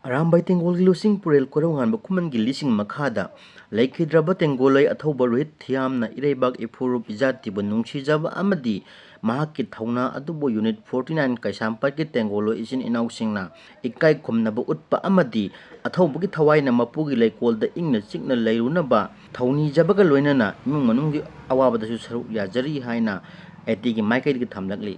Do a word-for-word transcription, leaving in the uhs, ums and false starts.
ꯑꯔꯥꯝꯕꯥꯏ ꯇꯦꯡꯒꯣꯜꯒꯤ ꯂꯨꯆꯤꯡ ꯄꯨꯔꯦꯜ ꯀꯣꯏꯔꯧꯉꯥꯟꯕ ꯈꯨꯃꯟꯒꯤ ꯂꯤꯁꯤꯡ ꯃꯈꯥꯗ ꯂꯩꯈꯤꯗ꯭ꯔꯕ ꯇꯦꯡꯒꯣꯜꯂꯣꯏ ꯑꯊꯧꯕ ꯔꯣꯍꯤꯠ ꯊꯤꯌꯥꯝꯅ ꯏꯔꯩꯕꯥꯛ ꯏꯐꯨꯔꯨꯞ ꯏꯖꯥꯇꯤꯕꯨ ꯅꯨꯡꯁꯤꯖꯕ ꯑꯃꯗꯤ ꯃꯍꯥꯛꯀꯤ ꯊꯧꯅꯥ ꯑꯗꯨꯕꯨ ꯌꯨꯅꯤꯠ ꯐꯣꯔꯇꯤ ꯅꯥꯏꯟ ꯀꯩꯁꯥꯝꯄꯥꯠꯀꯤ ꯇꯦꯡꯒꯣꯜꯂꯣꯏ ꯏꯆꯤꯟ ꯏꯅꯥꯎꯁꯤꯡꯅ ꯏꯀꯥꯏ ꯈꯨꯝꯅꯕ ꯎꯠꯄ ꯑꯃꯗꯤ ꯑꯊꯧꯕꯒꯤ ꯊꯋꯥꯏꯅ ꯃꯄꯨꯒꯤ ꯂꯩꯀꯣꯜꯗ ꯏꯪꯅ ꯆꯤꯛꯅ ꯂꯩꯔꯨꯅꯕ ꯊꯧꯅꯤꯖꯕꯒ ꯂꯣꯏꯅꯅ ꯏꯃꯨꯡ ꯃꯅꯨꯡꯒꯤ ꯑꯋꯥꯕꯗꯁꯨ ꯁꯔꯨꯛ ꯌꯥꯖꯔꯤ ꯍꯥꯏꯅ ꯑꯦ ꯇꯤꯒꯤ ꯃꯥꯏꯀꯩꯗꯒꯤ ꯊꯝꯂꯛꯂꯤ꯫